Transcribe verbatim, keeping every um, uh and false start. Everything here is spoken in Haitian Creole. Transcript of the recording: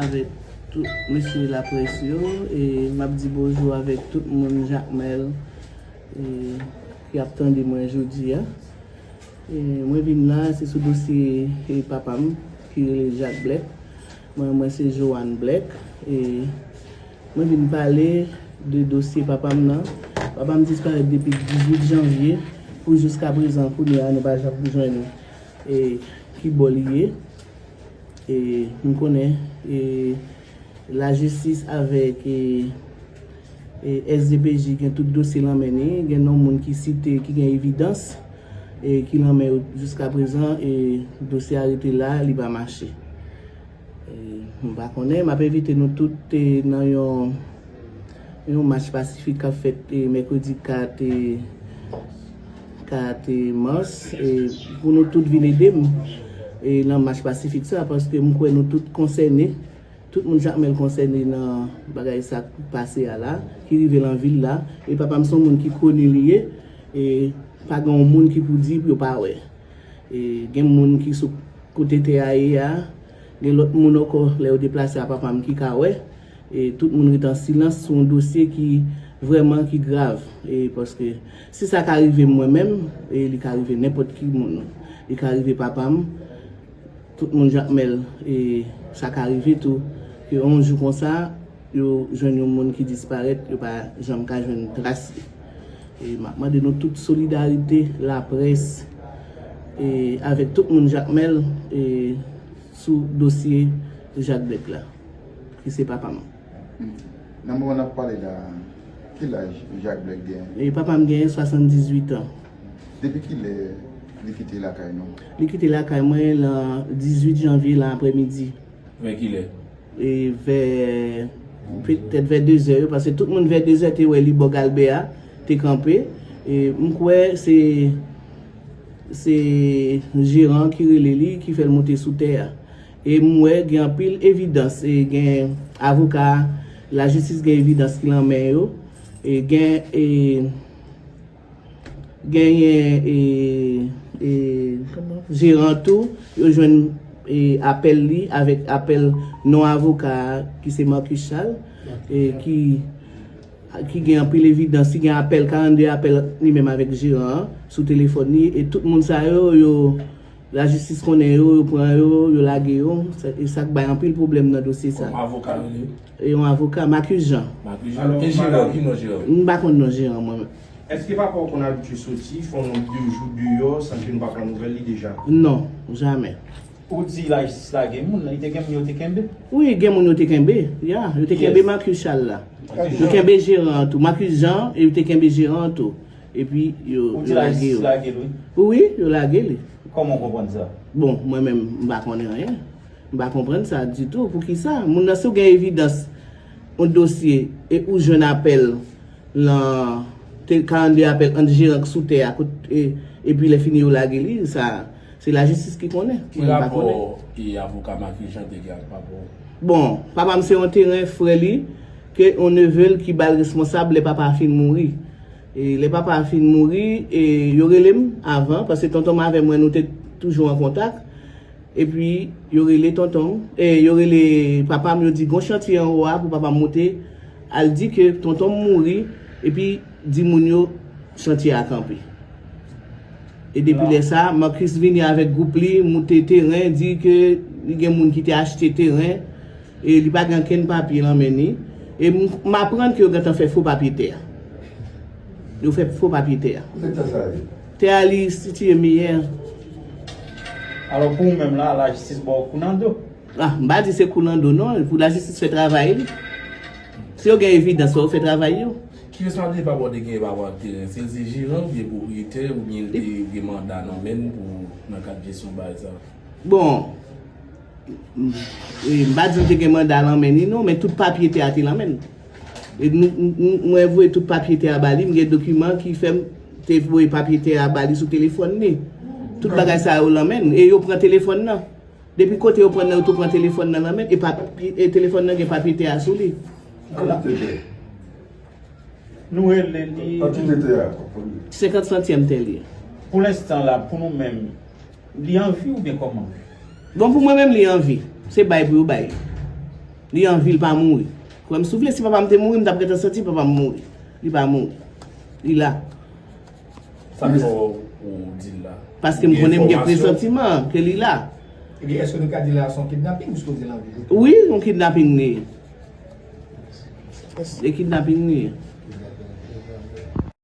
Avèk tout mesye laprès yo, e m ap di bonjou avèk tout moun Jakmèl, e, ki ap tande mwen jodi a. E, mwen vin la, se sou dosye, e, papa m ki rele Jacques Blèk. Mwen, mwen se Joanne Blèk. E, mwen vin pale de dosye papa m nan. Papa m disparèt depi dizuit janvye pou jiska prezan, kounye a nou pa janm jwenn, e, ki bò li ye. E, m konnen, e, lajistis avèk, e, e, S D P J gen tout dosye lan men li, gen non moun ki site, ki gen evidans, e, ki lan men yo jiska prezan, e, dosye a rete la, li pa mache. E, m pa konnen, m ap envite nou tout, e, nan yon, yon mach pasifik k ap fèt, e, mèkredi kat, e, kat, e, mas, e, pou nou tout vin ede m, e, nan mach pasifik sa, paske m kwè nou tout konsène, tout moun Jakmèl konsène nan bagay sa k pase a la, ki rive lan vil la, e papa m se yon moun ki koni li ye, e pa gen yon moun ki pou di yo pa wè. E gen moun ki sou kote tè a ye a, gen lòt moun ankò, lè yo deplase a papa m ki ka wè. E tout moun ret an silans sou yon dosye ki vrèman ki grav. E paske si sa ka rive mwen menm, e li ka rive nenpòt ki moun. Li ka rive papa m, tout moun Jakmèl, e sa ka rive tou, ke yon jou konsa, yo jwenn yon moun ki disparèt, yo pa janm ka jwenn tras li. E m ap mande nou tout solidarite, laprès, e avèk tout moun Jakmèl, e sou dosye Jacques Blèk la, ki se papa m. Nan moman n ap pale la, ki laj Jacques Blèk genyen? E papa m genyen swasanndizuit an. Depi kilè li kite lakay nou? Li kite lakay mwen le dizuit janvye, lan aprèmidi. Vè kilè? E vè, petèt vè dezè yo, paske tout moun vè dezè te wè li bò Galbè a, te kanpe. E m kwè se, se jeran ki rele li, ki fè l monte sou tè a. E m wè gen anpil evidans, e gen avoka, lajistis gen evidans ki lan men yo. E gen, e, genyen, e, e, jeran tou, yo jwenn, e, apèl li avèk apèl non avoka a, ki se Marcus Charles, e, ki, ki gen anpil evidans, ki gen apèl, karannde apèl li menm avèk jeran an sou telefòn li, e tout moun sa yo, yo, lajistis konnen yo, yo pran yo, yo lage yo, sa, e sa k bay anpil pwoblèm nan dosye sa. Kòm avoka rele? E yon avoka, Marcus Jean. Marcus Jean. E jeran, ki non jeran? M pa konn non jeran mwen menm. Èske papa w konn abitye soti, fè yon de jou deyò, san ke nou pa pran nouvèl li deja? Non, jamè. Ou di lajistis lage moun nan, li te gen moun yo te kenbe? Wi, gen moun yo te kenbe, ya, yo te kenbe Marcus Charles la. Yo kenbe jeran an tou, Marcus Jean, e yo te kenbe jeran an tou. Epi yo, yo lage yo. Ou di lajistis lage l, wi? Wi, yo lage li. Kòman w konprann sa? Bon, mwen menm, m pa konnen anyen. M pa konprann sa ditou. Poukisa? Moun nan, si w gen evidans, yon dosye, e ou jwenn apèl lan, te karannde apèl ant jeran k sou tè a, kot, e, epi lè fini yo lage li, sa, se lajistis ki konnen. Ki rapò, e, avoka Marcus Jean te gen ak papa w? Bon, papa m se yon teren frè li, ke yon neve l ki ba l responsab lè papa a fin mouri. E lè papa a fin mouri, e yo rele m avan, paske tonton m avè mwen, nou te toujou an kontak. Epi, yo rele tonton m, e yo rele papa m, yo di gon chantye anwo a pou papa m monte, al di ke tonton m mouri, epi di moun yo chantye a kanpe. E depi lè sa, Marcus vini avèk gwoup li, moute teren, di ke li gen moun ki te achte teren, e li pa gen okenn papye lan men li. E m, m aprann ke yo gentan fè fo papye tè a. Yo fè fo papye tè a. Kote tè sa ye? Tè a li sitiye Miyè. Alò, pou ou menm la, lajistis ba w kou nan do? Ah, m pa di se kou nan do, non. Pou lajistis fè travay li. Si yo gen evidans, yo fè travay yo. Ki responsabilite papa w te genyen pa rapò ak teren? Se l se jeran oubyen pwopriyetè oubyen l te gen manda nan men l pou nan kad jesyon bagay sa? Bon, m, e, m pa di l te gen manda lan men li non, men tout papye tè a te lan men l. E nou, m, m, mwen voye tout papye tè a ba li, m gen dokiman ki fè m te voye papye tè a ba li sou telefòn li. Tout bagay sa yo lan men l, e yo pran telefòn nan. Depi kote yo pran nan, yo tou pran telefòn nan lan men l, e papye, e telefòn nan gen papye tè a sou li. Ki kantite tè? Nou rele li. Kantite tè a? Senkant santyèm tè li ye. Pou lenstan la, pou nou menm, li an vi oubyen kòman? Bon, pou mwen menm, li an vi. Se bay pou yo bay. Li anvi, l pa mouri. Kwè m si w vle, si papa m te mouri, m t ap gentan santi papa m mouri. Li pa mouri. Li la. Sa k fè w di l la? Paske m konnen m gen presantiman ke li la. Ebyen, èske nou ka di la se yon kidnaping, piske w di l anvi? Wi, yon kidnaping li ye. E kidnaping li ye.